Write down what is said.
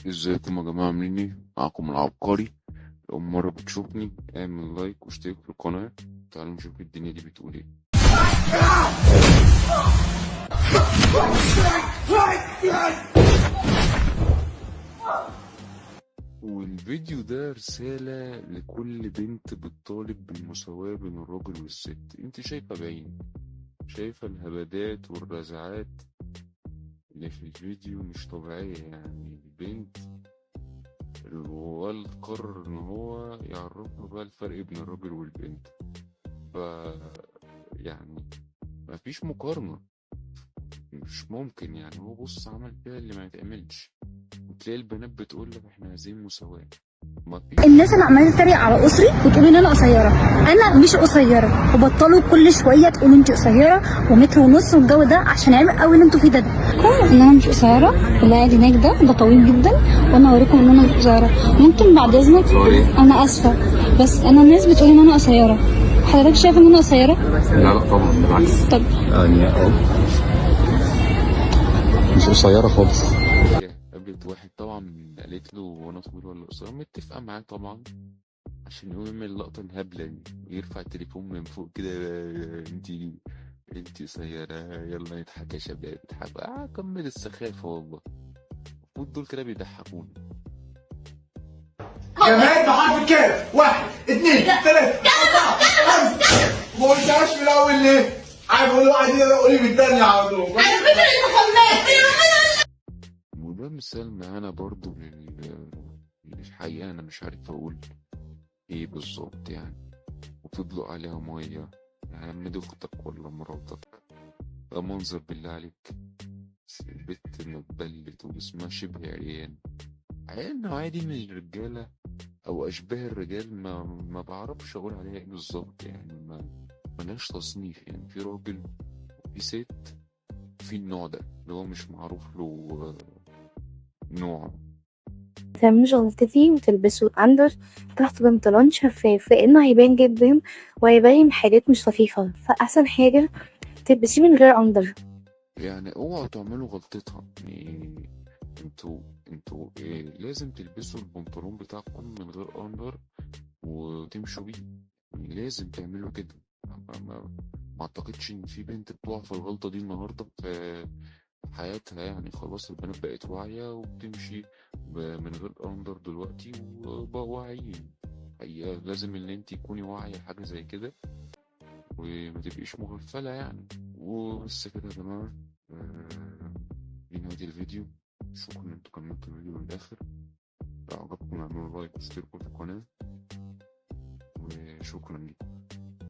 ازيكم يا جماعة، عاملين ايه؟ معاكم العبقري. لو مرة بتشوفني اعمل like واشترك في القناة. تعالوا نشوف الدنيا دي بتقول ايه. والفيديو ده رسالة لكل بنت بتطالب بالمساواة بين الراجل والست. انت شايفة بعينك، شايفة الهبدات والرزعات اللي في الفيديو مش طبيعية. يعني البنت الولد قرر ان هو يعرفها بقى الفرق بين الراجل والبنت، ف يعني مفيش مقارنة، مش ممكن. يعني هو بص عمل فيها اللي ما يتعملش، وتلاقي البنات بتقول لك احنا عايزين مساواة. مفيش. الناس اللي عماله تتريق على قصري وتقول ان انا قصيرة، انا مش قصيرة، وبطلوا كل شوية تقولوا انت قصيرة ومتر ونص والجو ده، عشان عيب قوي اللي انتوا فيه ده. ان انا مش قصيرة، واللي قاعد هناك ده طويل جدا، وانا اوريكم ان انا مش قصيرة. ممكن بعد اذنك، انا اسفه، بس انا الناس بتقول ان انا قصيرة، حضرتك شايف ان انا قصيرة؟ لا لا طبعا بالعكس. طب يعني مش قصيرة خالص. قابلت واحد طبعا قالت له وانا طويل ولا قصير، متفقة معاه طبعا عشان يقوم يعمل اللقطة الهبلة دي ويرفع التليفون من فوق كده، انتي قصيرة، يلا نضحك يا شباب اضحك. كمل السخافة والله. المفروض دول كده بيضحكونا. جماد بحرف الكاف. 1 2 3 4 5. ما قلتهاش في الاول ليه؟ عارف اقول واحد قولي بالثانية على طول. وده مثال معانا برضو للحقيقة أنا مش عارف أقول إيه بالظبط يعني. وتطلق عليها مية، يعني عم دي أختك ولا مراتك؟ ده منظر بالله عليك؟ البت متبلت وجسمها شبه عريان. الحقيقة النوعية دي من الرجالة أو أشباه الرجال ما بعرفش أقول عليها إيه بالظبط. يعني ملهاش تصنيف. يعني في راجل وفي ست، في النوع ده اللي هو مش معروف له نوع. تعملوش غلطتي وتلبسوا under تحت بنطلون شفاف، لانه هيبان جدا وهيبين حاجات مش لطيفة، فاحسن حاجة تلبسيه من غير under. يعني اوعوا تعملوا غلطتها. يعني انتوا إيه، لازم تلبسوا البنطلون بتاعكم من غير under وتمشوا بيه. يعني لازم تعملوا كده. ما اعتقدش ان في بنت بتقع في الغلطة دي النهاردة في حياتها. يعني خلاص البنات بقت واعية وبتمشي من غير under دلوقتي وبقوا واعيين. حقيقة لازم ان انت تكوني واعية لحاجة زي كده وما تبقيش مغفلة يعني. وبس كده يا جماعة، دي نهاية الفيديو. شكرا ان انتوا كملتوا الفيديو للآخر. لو عجبكم اعملوا like واشتركوا في القناة، وشكرا لكم.